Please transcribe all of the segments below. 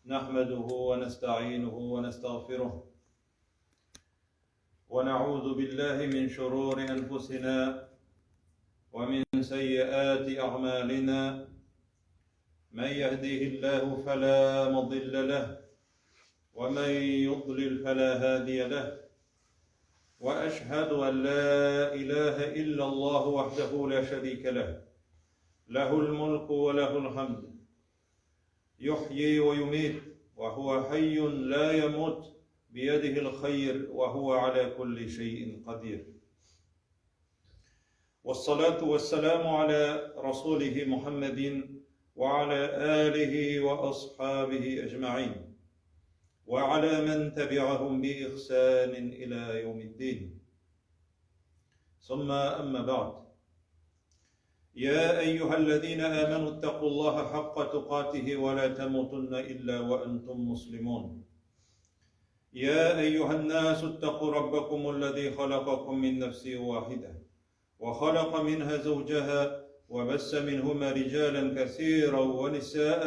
نحمده ونستعينه ونستغفره ونعوذ بالله من شرور أنفسنا ومن سيئات أعمالنا من يهديه الله فلا مضل له ومن يضلل فلا هادي له وأشهد أن لا إله إلا الله وحده لا شريك له له الملك وله الحمد يحيي ويميت وهو حي لا يموت بيده الخير وهو على كل شيء قدير والصلاة والسلام على رسوله محمد وعلى آله وأصحابه أجمعين وعلى من تبعهم بإحسان إلى يوم الدين ثم أما بعد يا أيها الذين آمنوا اتقوا الله حق تقاته ولا تموتن إلا وأنتم مسلمون يا أيها الناس اتقوا ربكم الذي خلقكم من نفس واحدة وخلق منها زوجها وبس منهما رجالا كثيرا ونساء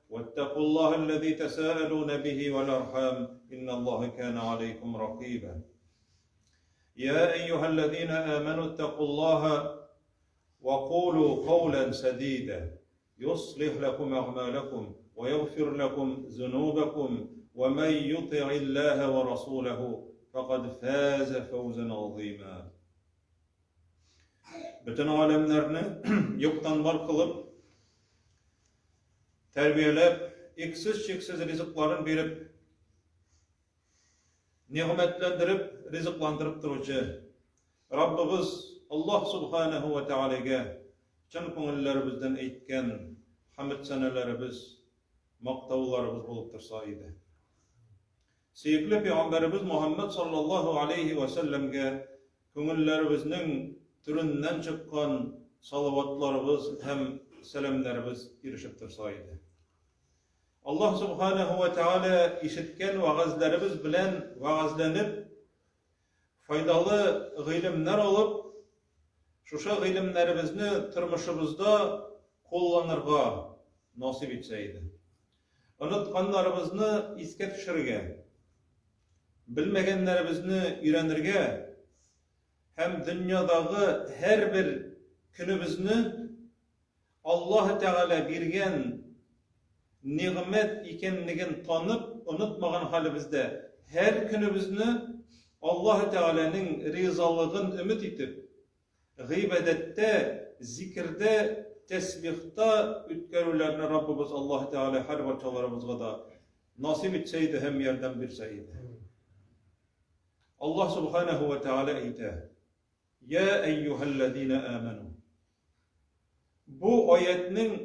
واتقوا الله الذي تساءلون به والأرحام إن الله كان عليكم رقيبا يا أيها الذين آمنوا اتقوا الله وقولوا قولا سديدا يصلح لكم أعمالكم ويغفر لكم ذنوبكم ومن يطع الله ورسوله فقد فاز فوزا عظيما Бөтен галәмнәрне юктан бар кылып, тәрбияләп, иксез-чиксез ризыкларын биреп, нигъмәтләндереп, ризыкландырып торучы Раббыбыз Аллаһ Субханаһу ва Тәгаләгә чын күңелләребездән әйткән хәмд-сәнәләребез, мактауларыбыз булып торса иде. Сөекле пәйгамбәребез Мухаммад саллаллаһу алейхи ва сәлләмгә күңелләребезнең түреннән чыккан салаватларыбыз һәм сәламнәребез ирешеп торса иде. Аллаһ Субханаһу ва Тәгалә ишеткән вәгазьләребез белән вәгазьләнеп, файдалы гыйлемнәр алып, шушы гыйлемнәребезне тормышыбызда кулланырга насыйп итсә иде. Онытканнарыбызны искә төшерергә, белмәгәннәребезне өйрәнергә һәм дөньядагы һәрбер көнебезне Аллаһы Тәгалә биргән нигъмәт икәнлеген танып, онытмаган хәлебездә һәр көнебезне Аллаһы Тәгаләнең ризалыгын өмет итеп, гыйбадәттә, зикердә, тәсбихта үткәрүләрне Раббыбыз Аллаһы Тәгалә һәрбарчаларыбызга да насыйп итсә иде һәм ярдәм бирсә иде. Аллаһ Субханаһу ва Тәгалә әйтә: Йә әйюһәлләзинә әмәнү. Бу аятьнең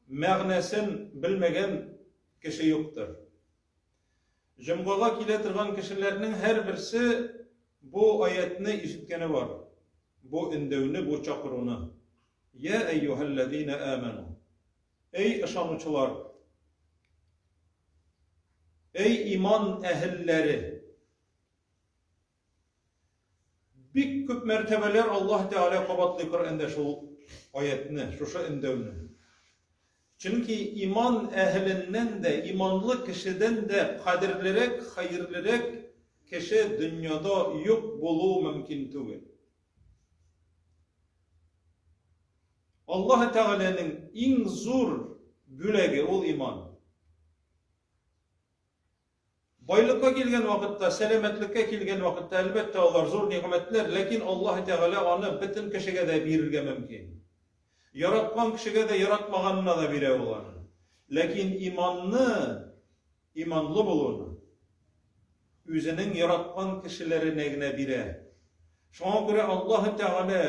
мәгънәсен белмәгән кеше юктыр. Җомгага килә торган кешеләрнең һәрберсе бу аятьне ишеткәне бар. Бу өндәүне, бу чакыруны. Йә әйюһәлләзинә әмәнү. Эй ышанучылар! Эй иман әһелләре! Бик күп мәртәбәләр Аллаһ Тәгалә кабатлый Коръәндә шул аятны, шушы өндәүне. Чөнки иман әһеленнән дә, иманлы кешедән дә кадерлерәк, хәерлерәк кеше дөньяда юк булу мөмкин түгел. Аллаһ Тәгаләнең иң зур бүләге ул иман. Байлыкка килгән вакытта, сәламәтлеккә килгән вакытта, әлбәттә, алар зур нигъмәтләр, ләкин Аллаһ Тәгалә аны бөтен кешегә дә бирергә мөмкин. Яраткан кешегә дә, яратмаганына да бирә ул аны. Ләкин иманны, иманлы булуны үзенең яраткан кешеләренә генә бирә. Шуңа күрә Аллаһ Тәгалә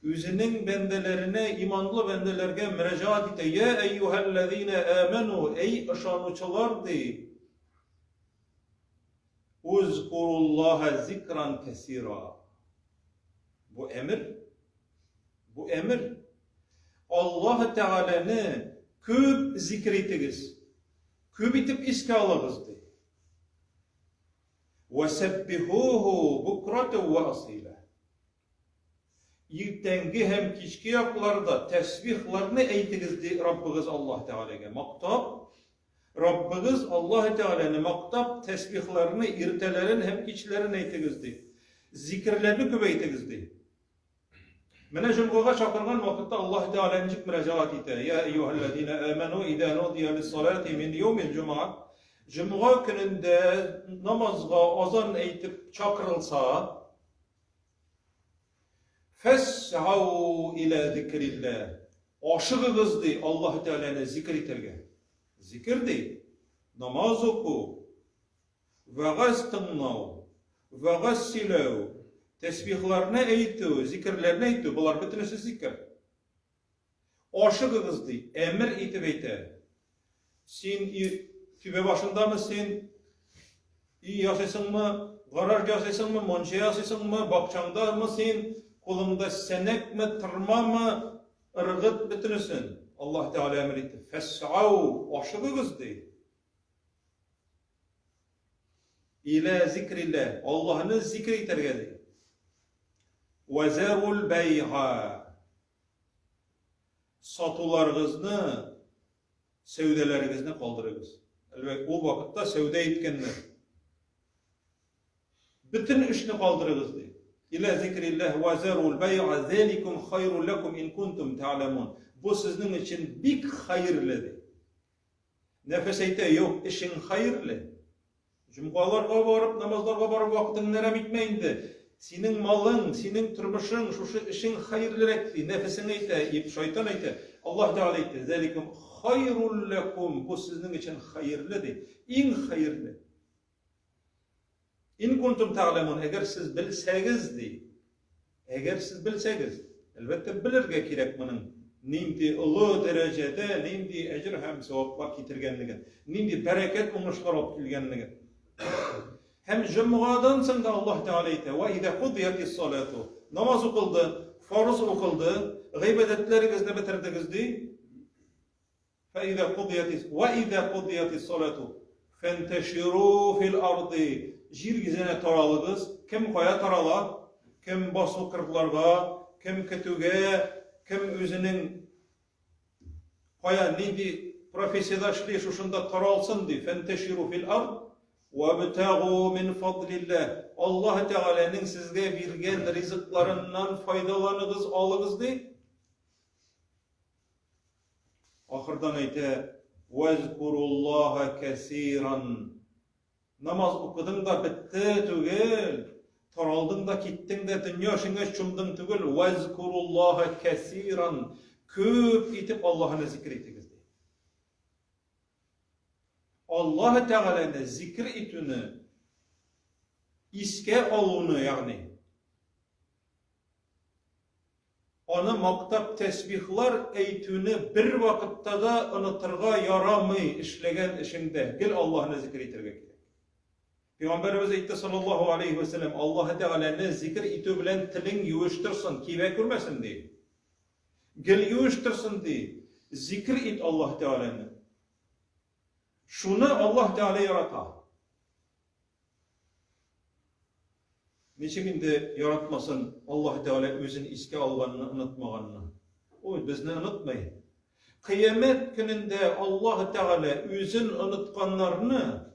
үзенең бәндәләренә, иманлы бәндәләргә мөрәҗәгать итә. Я әйюһәлләзинә әмәну, әй ышанучылар, ди. Узкуруллаһа зикран кәсира. Бу әмер. Бу әмер. Аллаһ Тәгаләне күп зикр итегез. Күп итеп искә алыгыз, ди. Вәсәббихуху букрата ва асила. Иртәнге һәм кичке якларда тәсбихларны әйтегез, ди Раббыгыз Аллаһ Тәгаләгә. Мактап, Раббыгыз Аллаһ Тәгаләне мактап, тәсбихларны иртәләрен һәм кичләрен әйтегез, ди. Зикерләрне күбәйтегез, ди. Менә җомгага чакырган вакытта Аллаһ Тәгалә ничек мөрәҗәгать итә? Я әйюһәлләзина аману иза нудия лиссалати мин яумил җомга. Җомга көнендә намазга азан әйтеп чакырылса, фәсгау иля зикрилләһ. Ашыгыгыз ди Аллаһ Тәгаләне зикр итәргә. Зикр ди, намаз уку, Вәгазь тыңлау, вәгазь сөйләү, тәсбихларны әйтү, зикерләрне әйтү, болар бөтенесе зикер. Ашыгыгыз, ди, әмер итеп әйтә. Син түбә башындамы син? Өй ясыйсыңмы, гараж ясыйсыңмы, мунча ясыйсыңмы, бакчаңдамы син? Кулыңда сәнәкме, тырмамы? Ыргыт бөтенесен. Аллаһ Тәгалә әмер итте. Фәсау, ашыгыгыз, ди. Илә зикриллә, Аллаһны зикр итәргә ди. Вәзәрул бәйга. Сатуларыгызны, сәүдәләрегезне калдырыгыз. Әлбәттә, ул вакытта сәүдә иткәннәр. Бөтен эшне калдырыгыз ди. Илә зикрилләһ вәзәрул бәйга зәликум хайрул ләкум ин кунтум тәгъләмун. Бу сезнең өчен бик хәерле ди. Нәфес әйтә, юк, эшең хәерле. Җомгаларга барып, намазларга барып вакытыңны әрәм итмә инде. Синең малың, синең тормышың, шушы эшең хәерлерәк ди. Нәфесең әйтә, ип шайтан әйтә. Аллаһ Тәгалә әйтте, зәликум хайрул ләкум, бу сезнең өчен хәерле ди. Иң хәерле. Ин кунтум тәгъләмун, әгәр сез белсәгез, ди. Әгәр сез белсәгез, әлбәттә, белергә кирәк моның нинди олы дәрәҗәдә, нинди әҗер һәм саваплар китергәнлеген, нинди бәрәкәт уңышлар алып килгәнлеген. Һәм җомгадан соң да Аллаһ Тәгалә әйтә: "Ва иза кудиятис салату". Намаз укылды, фарыз укылды, гыйбадәтләрегезне бетердегез, ди. Фәизә кудиятис вә изә кудиятис салату фәнтәширу фил арды җир йөзенә таралыгыз. Кем кая тарала? Кем басу кырларга, кем көтүгә, кем үзенең кая нинди профессиядә эшли, шушында таралсын ди. Фәнтәширу фил ард вабтагу мин фадлилләһ. Аллаһ Тәгаләнең сезгә биргән ризыкларыннан файдаланыгыз, алыгыз ди. Ахырдан әйтә, Вәзкуруллаһа кәсиран. Намаз укыдың да бетте түгел, таралдың да киттең дә дөнья эшеңә чумдың түгел, вәзкуруллаһа кәсиран. Күп итеп Аллаһны зикер итегез ди. Аллаһ Тәгаләне зикер итүне, искә алуны, ягъни Аны мактап тәсбихлар әйтүне бервакытта да онытырга ярамый, эшләгән эшеңдә гел Аллаһны зикер итәргә кирәк. Пәйгамбәребез әйтте саллаллаһу алейһи вә сәлләм, Аллаһы Тәгаләне зикер итү белән телең юеш торсын, кибә күрмәсен ди. Гел юеш торсын ди. Зикер ит Аллаһы Тәгаләне. Шуны Аллаһ Тәгалә ярата. Ничек инде яратмасын Аллаһ Тәгалә үзен искә алганны, онытмаганны? Ул безне онытмый. Кыямәт көнендә Аллаһ Тәгалә үзен онытканнарны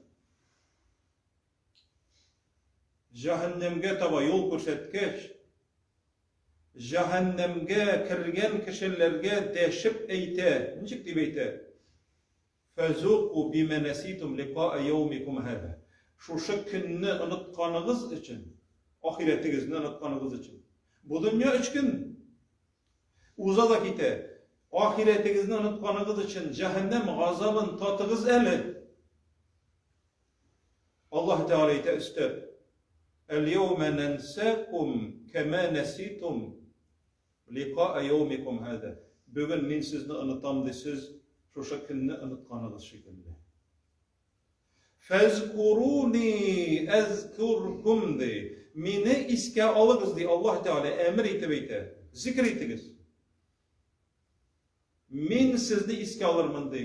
җәһәннәмгә таба юл күрсәткәч, җәһәннәмгә кергән кешеләргә дәшеп әйтә. Ничек дип әйтә? Фәзуку бима нәситум ликаа яумикум һаза. Шушы көнне онытканыгыз өчен, ахирәтегезне онытканыгыз өчен. Бу дөнья өч көн уза да китә. Ахирәтегезне онытканыгыз өчен җәһәннәм газабын татыгыз әле. Аллаһ Тәгалә әйтә өстәп, Әл-яумә нәнсәкум кәмә нәситум Ликаа яумикум һаза. Бүген мин сезне онытам, ди, сез шушы көнне онытканыгыз шикелле. Фәзкуруни әзкуркум, ди. Мине искә алыгыз, ди Аллаһ Тәгалә әмер итеп әйтә. Зикр итегез. Мин сезне искә алырмын, ди.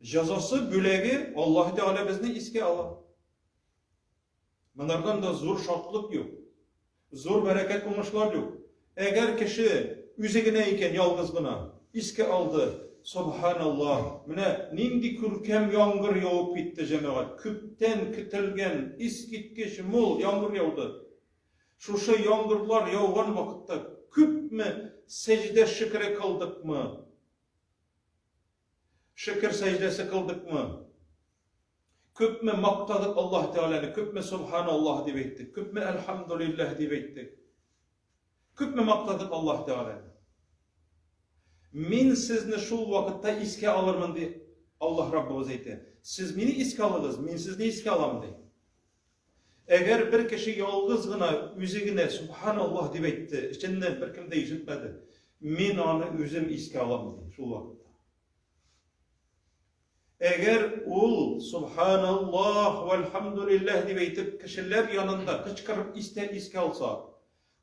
Җәзасы, бүләге Аллаһ Тәгалә безне искә ала. Монардан да зур шатлык юк. Зур бәрәкәт уңышлар юк. Әгәр кеше үзе генә икән, ялгыз гына, искә алды. Субханаллаһ, менә нинди күркәм яңгыр явып китте, җәмәгать. Күптән көтелгән, искиткеч мул яңгыр яуды. Шушы яңгырлар яуган вакытта күпме сәҗдә шөкере кылдыкмы? Шөкер сәҗдәсе кылдыкмы? Күпме мактадык Аллаһ Тәгаләне, күпме субханаллаһ дип әйттек, күпме әлхәмдулиллаһ дип әйттек. Күпме мактадык Аллаһ Тәгаләне. Мин сезне шул вакытта искә алырмын, ди Аллаһ Раббыбыз әйтә. Сез мине искә алыгыз, мин сезне искә алам, ди. Әгәр бер кеше ялгыз гына, үзе генә Субханаллаһ дип әйтте, эченнән беркем дә ишетмәде, мин аны үзем искә алам, ди шул вакытта. Әгәр ул Субханаллаһ вәлхәмдүлилләһ дип әйтеп, кешеләр янында кычкырып истә искә алса,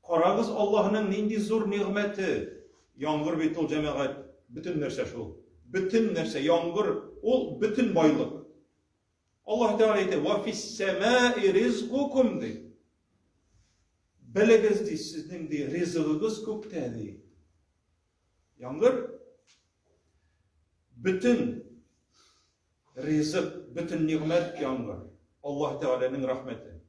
карагыз Аллаһның нинди зур нигъмәте! Яңгыр бит ул, җәмәгать, бөтен нәрсә шул. Бөтен нәрсә, яңгыр ул бөтен байлык. Аллаһ Тәгалә әйтә, "Ва фис-самаи ризкукум" ди. Белегез ди, сезнең ди ризыгыгыз күктә ди. Яңгыр бөтен ризык, бөтен нигъмәт яңгыр. Аллаһ Тәгаләнең рәхмәте.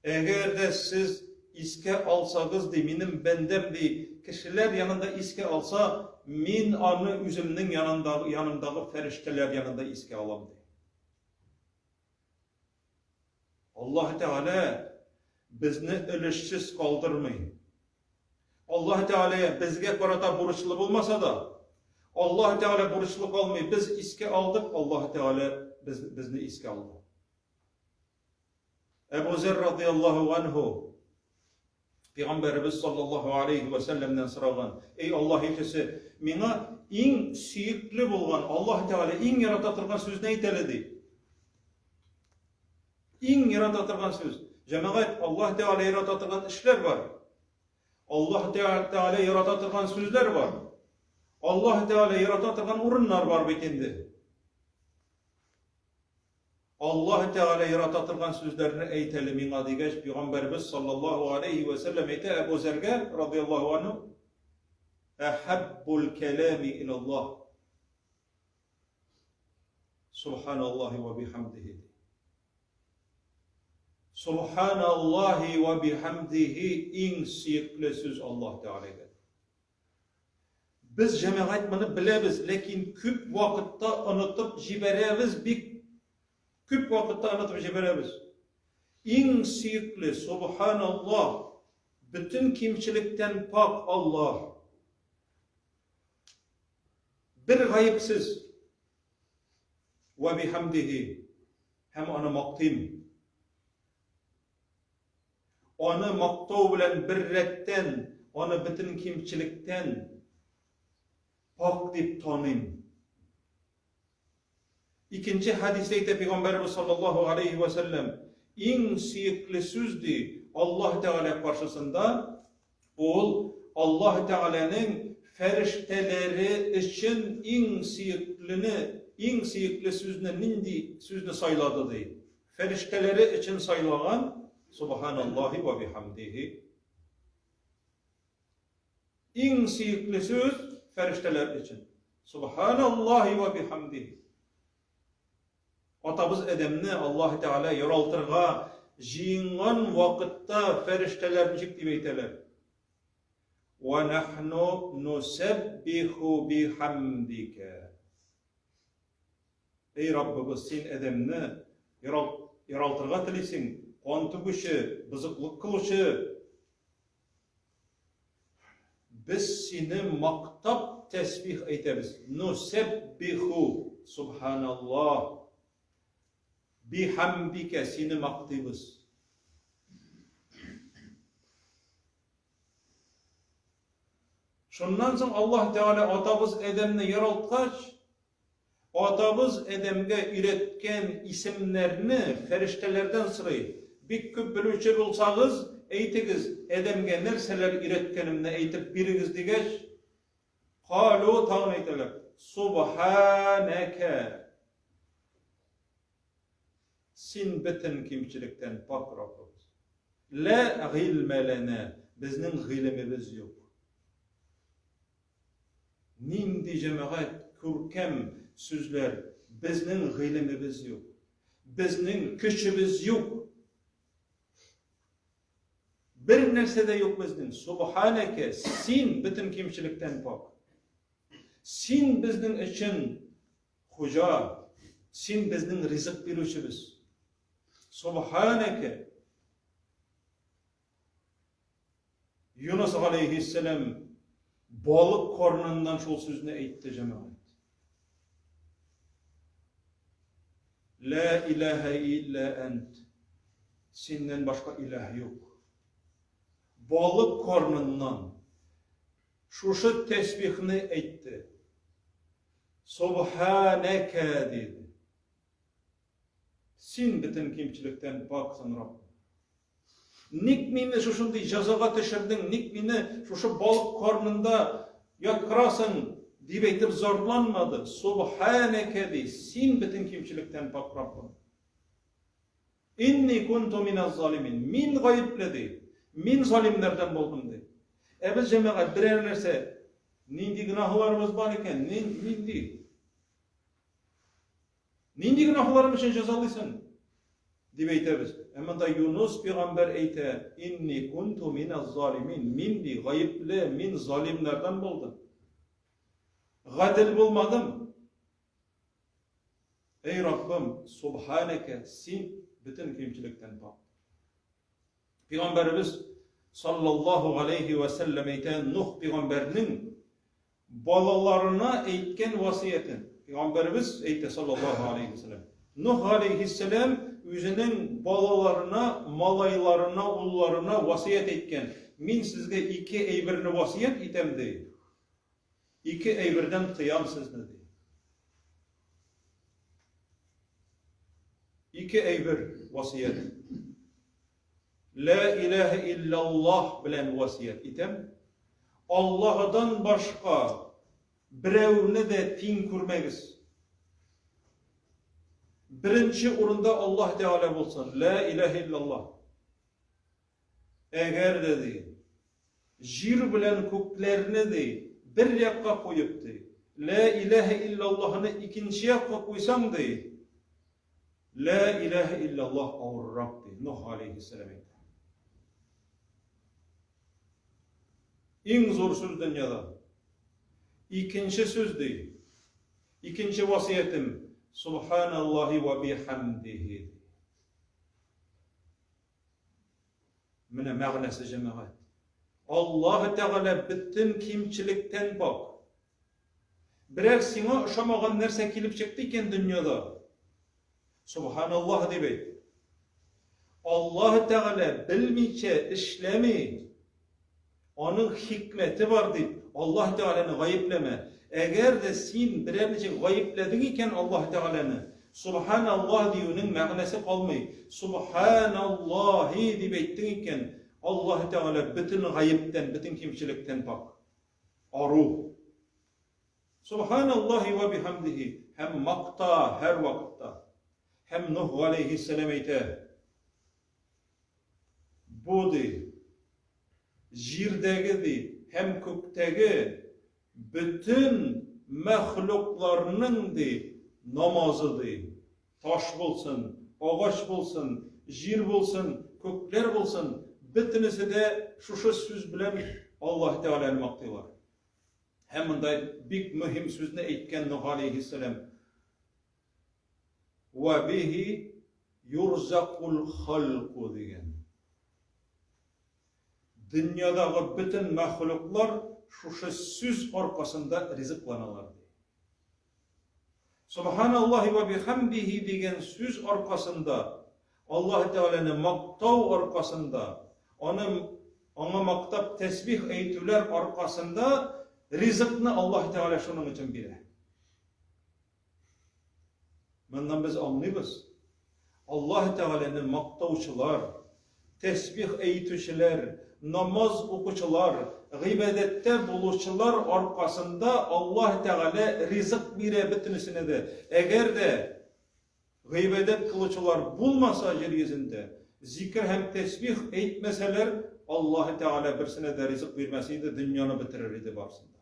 Әгәр дә сез искә алсагыз, ди, минем бәндәм, ди, кешеләр янында искә алса, мин аны үземнең янындагы, янымдагы фәрештәләр янында искә алам, ди. Аллаһ Тәгалә безне өлешсез калдырмый. Аллаһ Тәгалә безгә карата бурычлы булмаса да, Аллаһ Тәгалә бурычлы калмый. Без искә алдык, Аллаһ Тәгалә без, безне искә алды. Әбу Зәр радияллаһу анһу Пәйгамбәребез саллаллаһу алейхи ва сәлләмнән сораган: "Эй Аллаһ илчесе, миңа иң сөекле булган, Аллаһ Тәгалә иң ярата торган сүзне әйт әле", ди. Иң ярата торган сүз. Җәмәгать, Аллаһ Тәгалә ярата торган эшләр бар. Аллаһ Тәгалә ярата торган сүзләр бар. Аллаһ Тәгалә ярата торган урыннар бар бит инде. Аллаһ Тәгалә ярата торган сүзләрне әйт әле миңа, дигәч, Пәйгамбәребез саллаллаһу алейһи вә сәлләм әйтә Әбу Зәргә, радияллаһу анһу, Әхәббул кәлами илаллаһ. Субханаллаһи ва бихамдихи. Субханаллаһи ва бихамдихи иң сөекле сүз Аллаһ Тәгаләгә. Без, җәмәгать, моны беләбез, ләкин күп вакытта онытып җибәрәбез, бик күп вакытта онытып җибәрәбез. Иң сөекле, субханаллаһ, бөтен кимчелектән пак Аллаһ. Бер гаепсез. Вә бихамдихи. Һәм аны мактыйм. Аны мактау белән беррәттән, аны бөтен кимчелектән пакь дип таныйм. Икенче хәдистә әйтә Пәйгамбәребез саллаллаһу алейһи вә сәлләм, иң сөекле сүз ди Аллаһ Тәгалә каршысында ул Аллаһ Тәгаләнең фәрештәләре өчен иң сөеклене, иң сөекле сүзне нинди сүзне сайлады ди. Фәрештәләре өчен сайлаган Субханаллаһи ва бихамдихи. Иң сөекле сүз фәрештәләр өчен. Субханаллаһи ва бихамдихи. Атабыз Адәмне Аллаһ Тәгалә яралтырга җыенган вакытта фәрештәләр ничек дип әйтәләр? Ва нахну нусаббиху бихамдика. Эй Раббыбыз, син Адәмне яралтырга телисең, кан түгүче, бозыклык кылучы. Без сине мактап тәсбих әйтәбез. Нусәббиху, субханаллаһ. Бихамдика, сине мактыйбыз. Шуннан соң Аллаһ Тәгалә атабыз Адәмне яралткач, Атабыз Адәмгә өйрәткән исемнәрне фәрештәләрдән сорый. Бик күп белүче булсагыз, әйтегез, Адәмгә нәрсәләр өйрәткәнемне әйтеп бирегез, дигәч, калу, тагын әйтәләр, Субханәкә! Син бөтен кимчелектән пакь, Раббыбыз. Лә гыйльмә ләнә, безнең гыйлемебез юк. Нинди җәмәгать, күркәм сүзләр, безнең гыйлемебез юк. Безнең көчебез юк. Бер нәрсә дә юк безнең. Субханәкә, син бөтен кимчелектән пак. Син безнең өчен хуҗа, син безнең ризык бирүчебез. Субханәкә. Юнус галәйһиссәлам балык карыныннан шул сүзне әйтте, җәмәгать. Лә иләһә илля әнт. Синнән башка иләһ юк. Балык карыныннан шушы тәсбихне әйтте. Субханәкә диде. Син бөтен кимчелектән паксың, Раббым. Ник мине шушындый җәзага төшердең, ник мине шушы балык карнында яткырасың, дип әйтеп зарланмады. Субханәкә ди, син бөтен кимчелектән пак, Раббым. Инни кунту миназ залимин. Мин гаепле ди. Мин залимнәрдән булдым ди. Ә без җәмәгать берәр нәрсә нинди гөнаһларыбыз бар икән, нинди? Нинди гөнаһларым өчен җәзалыйсың? дип әйтәбез. Ә монда Юнус пәйгамбәр әйтә, Инни кунту миназ залимин. Мин ди, гаепле, мин залимнардан булдым. Гадел булмадым. Эй Раббым, субханәкә, син бөтен кимчелектән пак. Пәйгамбәребез саллаллаһу алейхи ва сәлләм әйтә, Нух пәйгамбәрнең Балаларына әйткән васыятен. Пәйгамбәребез әйтә, саллаллаһу алейһи ва сәлләм. Нух алейһиссәлам үзенең балаларына, малайларына, улларына васыять әйткән. Мин сезгә ике әйберне васыять итәм, ди. Ике әйбердән тыям сезне, ди. Ике әйбер васыять. Лә иләһә илляллаһ белән васыять итәм. Аллаһыдан башка берәүне дә тиң күрмәгез. Беренче урында Аллаһ Тәгалә булсын. Лә иләһә илляллаһ. Әгәр дә ди, җир белән күкләрне ди, бер якка куеп ди, Лә иләһә илляллаһны икенче якка куйсаң ди, Лә иләһә илляллаһ авыррак, ди, Нух алейһиссәлам әйтә. Иң зур сүз дөньяда. Икенче сүз ди. Икенче васыятем Субханаллаһи ва бихамдихи. Менә мәгънәсе җәмәгать. Аллаһ Тәгалә бөтен кимчелектән пак. Берәр сиңа ошамаган нәрсә килеп чыкты икән дөньяда, Субханаллаһ дип әйт. Аллаһ Тәгалә белмичә эшләми. Аның хикмәте бар дип, Аллаһ Тәгаләне гаепләмә. Әгәр дә син берәр ничек гаепләдең икән Аллаһ Тәгаләне, Субханаллаһ диюнең мәгънәсе калмый. Субханаллаһи дип әйттең икән, Аллаһ Тәгалә бөтен гаептән, бөтен кимчелектән пак. Ару. Субханаллаһи ва бихамдихи һәм макта һәр вакытта. Һәм Нух галәйһиссәлам әйтә, Бу ди, җирдәге ди һәм күктәге бөтен мәхлукларның ди намазы ди. Таш булсын, агач булсын, җир булсын, күкләр булсын, бөтенесе дә шушы сүз белән Аллаһ Тәгаләне мактыйлар. Һәм монда бик мөһим сүзне әйткән Нух алейһиссәлам. Ва бихи юрзакул халку дигән. Дөньядагы бөтен мәхлуклар шушы сүз аркасында ризыкланалар ди. Субханаллаһи ва бихамдихи дигән сүз аркасында, Аллаһ Тәгаләне мактау аркасында, аны аңа мактап тәсбих әйтүләр аркасында ризыкны Аллаһ Тәгалә шуның өчен бирә. Моннан без аңлыйбыз, Аллаһ Тәгаләне мактаучылар, тәсбих әйтүчеләр, намаз укучылар, гыйбадәттә булучылар аркасында Аллаһ Тәгалә ризык бирә бөтенесенә дә. Әгәр дә гыйбадәт кылучылар булмаса җир йөзендә, зикер һәм тәсбих әйтмәсәләр, Аллаһ Тәгалә берсенә дә ризык бирмәс иде, дөньяны бетерер иде барысын да.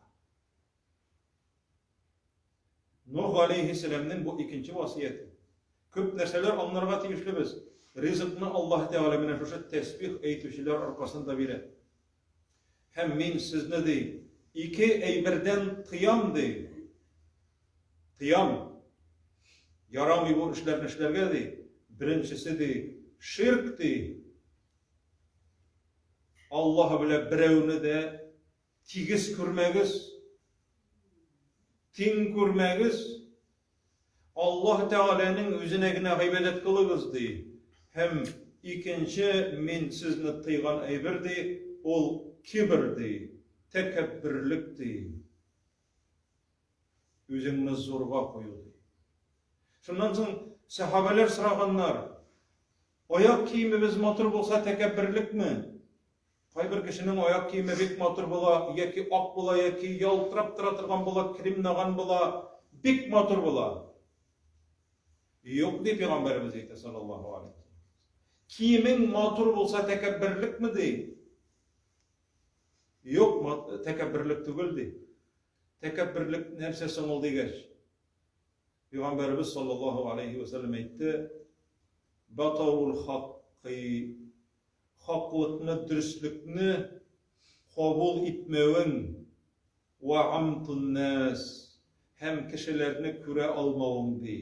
Нух алейһиссәламнең бу икенче васыяте. Күп нәрсәләр аңларга тиешлебез. Ризыкны Аллаһ Тәгалә менә шушы тәсбих әйтүчеләр аркасында бирә. Һәм мин сезне ди, ике әйбердән тыям ди. Тыям. Ярамый бу эшләрне эшләргә ди. Беренчесе ди, ширк ди. Аллаһ белән берәүне дә Тигез күрмәгез, тиң күрмәгез, Аллаһ Тәгаләнең үзенә генә гыйбадәт кылыгыз, ди. Һәм икенче мин сезне тыйган әйбер, ди, ул кибр, ди, тәкәбберлек, ди. Үзеңне зурга кую, ди. Шуннан соң сәхабәләр сораганнар, аяк киемебез матур булса, тәкәбберлекме? Кайбер кешенең аяк киеме бик матур була, яки ак була, яки ялтырап тора торган була, кремнаган була, бик матур була. Юк, ди пәйгамбәребез әйтә, саллаллаһу алейһи ва саллям. Киемең матур булса, тәкәбберлекме, ди? Юк, тәкәбберлек түгел, ди. Тәкәбберлек нәрсә соң ул дигәч? Пәйгамбәребез саллаллаһу алейһи ва саллям әйтте, Батарул хаккы хаклыкны, дөреслекне кабул итмәвең, вә гамтун-нәс, һәм кешеләрне күрә алмавың, ди.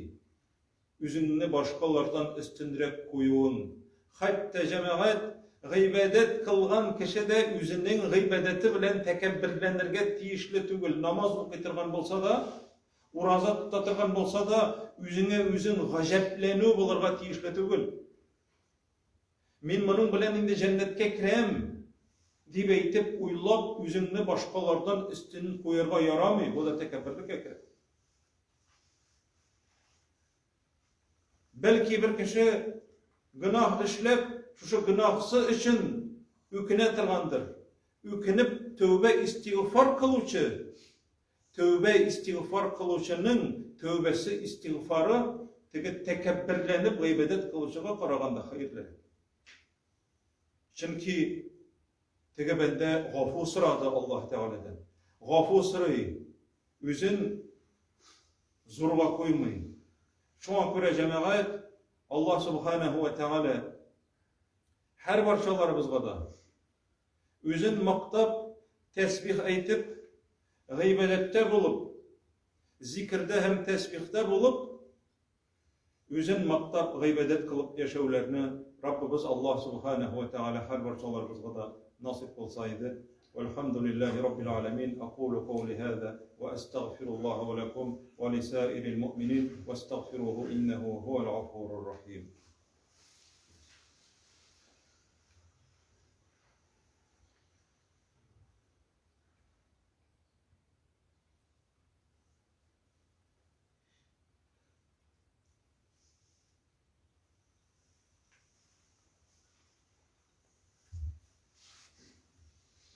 Үзеңне башкалардан өстенрәк куюың. Хәтта, җәмәгать, гыйбадәт кылган кеше дә үзенең гыйбадәте белән тәкәбберләнергә тиешле түгел. Намаз укый торган булса да, ураза тота торган булса да, үзеңә үзең гаҗәпләнү булырга тиешле түгел. Мин моның белән инде җәннәткә керәм, дип әйтеп, уйлап, үзеңне башкалардан өстен куярга ярамый, бу да тәкәбберлеккә керә. Бәлки бер кеше гөнаһ эшләп, шушы гөнаһсы өчен үкенә торгандыр. Үкенеп тәүбә истигъфар кылучы Тәүбә истигъфар кылучының тәүбәсе истигъфары теге тәкәбберләнеп гыйбадәт кылучыга караганда хәерлерәк. Чөнки теге бәндә гафу сорады Аллаһ Тәгаләдән. Гафу сорый, үзен зурга куймый. Шуңа күрә җәмәгать Аллаһ Субханаһу ва Тәгалә һәр барчаларыбызга да Үзен мактап, тәсбих әйтеп, гыйбадәттә булып, зикердә һәм тәсбихтә булып, үзен мактап, гыйбадәт кылып яшәүләрне Раббыбыз Аллаһ Субханаһу ва Тәгалә һәрбарчаларыбызга да насыйп кылса иде. Вальхамдулиллаһи раббил аламин. Акулу каули һаза ва астагфируллаһа ва лакум ва лисаирил муъминин вастагфируһу иннәһу һуәл гафурур рахим.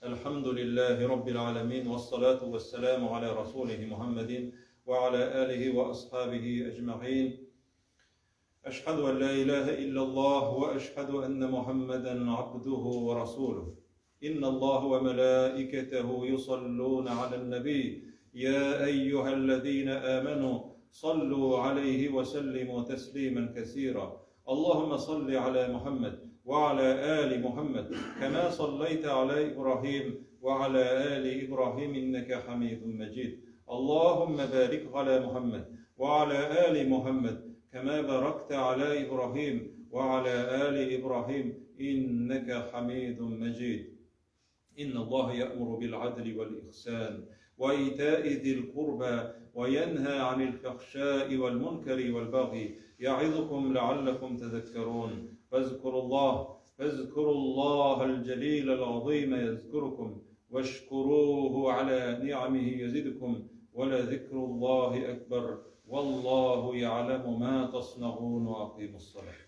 الحمد لله رب العالمين والصلاة والسلام على رسوله محمد وعلى آله وأصحابه أجمعين أشهد أن لا إله إلا الله وأشهد أن محمدا عبده ورسوله إن الله وملائكته يصلون على النبي يا أيها الذين آمنوا صلوا عليه وسلموا تسليما كثيرا اللهم صل على محمد وعلى آل محمد كما صليت على إبراهيم وعلى آل إبراهيم إنك حميد مجيد اللهم بارك على محمد وعلى آل محمد كما باركت على إبراهيم وعلى آل إبراهيم إنك حميد مجيد إن الله يأمر بالعدل والإحسان وإيتاء ذي القربى وينهى عن الفحشاء والمنكر والبغي يعظكم لعلكم تذكرون فاذكروا الله فاذكروا الله الجليل العظيم يذكركم واشكروه على نعمه يزدكم ولذكر الله أكبر والله يعلم ما تصنعون وأقيموا الصلاة.